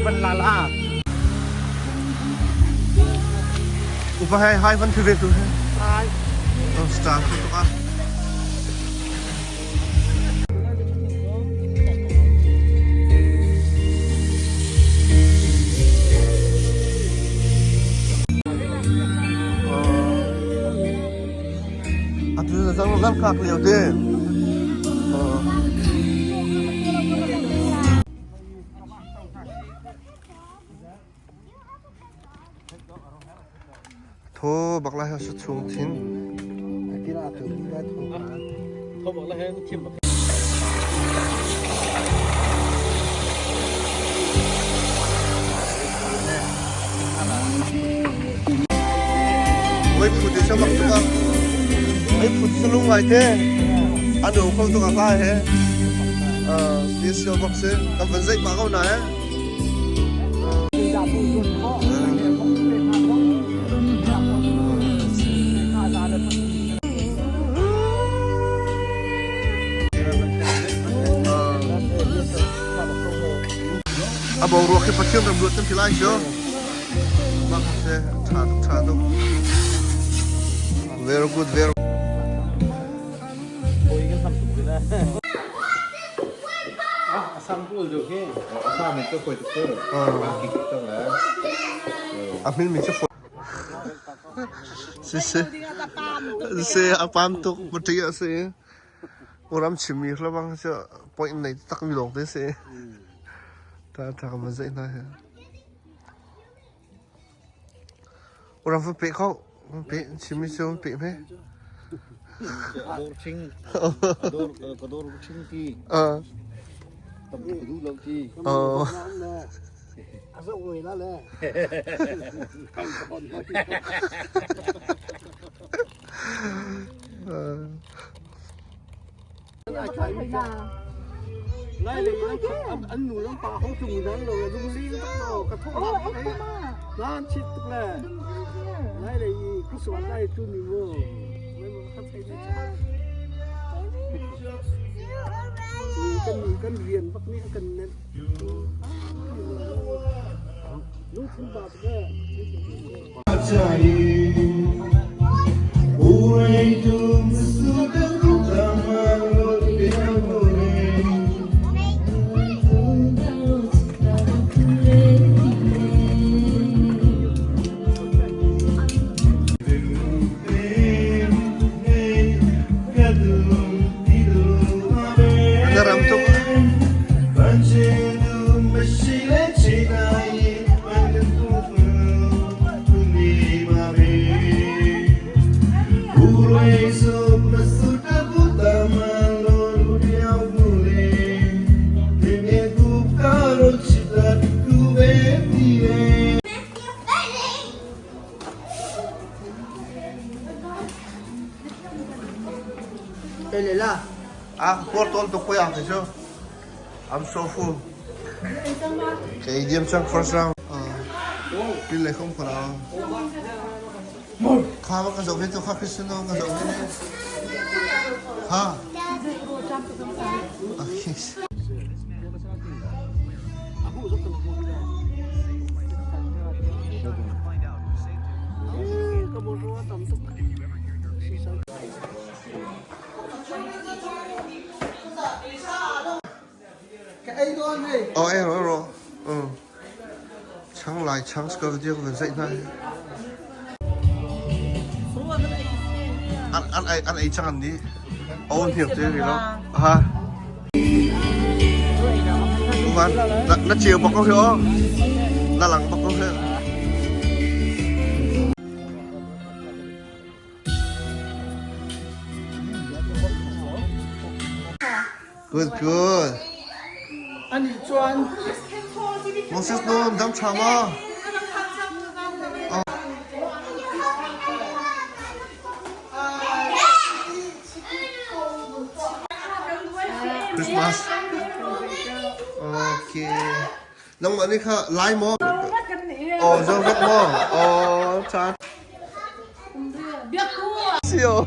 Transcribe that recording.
Van la la. Upa hai hai van thu ve tu he. Hai. Oh star tu tu ah. Atu zang zang kak lio te. Tho bak lai ha chung thin. Tho bak lai ha thim bak. Oi phu te sa bak tu ka. Oi phu te lung ngai te. Ano kho tu ka ka he. Special bak se. Kan van zai ma ko na he. A boruak hi Pathian ram luat kan ti lai cu. Bak se tha tuk tha tuk. Very good very A hmin mi cu Si si. Si a pam tuk pati a si. Uram chimmi hlabang cu point nei tak mi lawng te si. Ta ta ka man zai hna he. Uram fa pe kho pe chimmi cu pe me. Dor ching. Dor ka dor ching ti. Tam tu lo ti. Oh. An nu lam pa hong tlung nan lo le lung ling tak lo ka thok nan chit tuk le lai le i kuswan lai tu ni mo kan kan rian bak ni kan nen lungthin ba ke Na ram tuk. Ah, puar tawn tuk pui ang ti cu. I'm so full. Kei diam chang first round. Pil le khom khona. Kha ba ka zoh ve tu kha Cristiano ka zoh ve. Ha. Okay. Oh, eh, ro ro. Um. Chang lai chang ska video kan zai na. An an ai an ei chang an ni. On hiak te ri lo. Ha. Uvan, na na chiu bak ko hi o. Na lang bak ko hi. Good, good. Ani chuan Moses no dam tha ma. Christmas. Okay. Nangmah nih kha lai maw? Oh, zo vek maw? Oh, cha. Sio.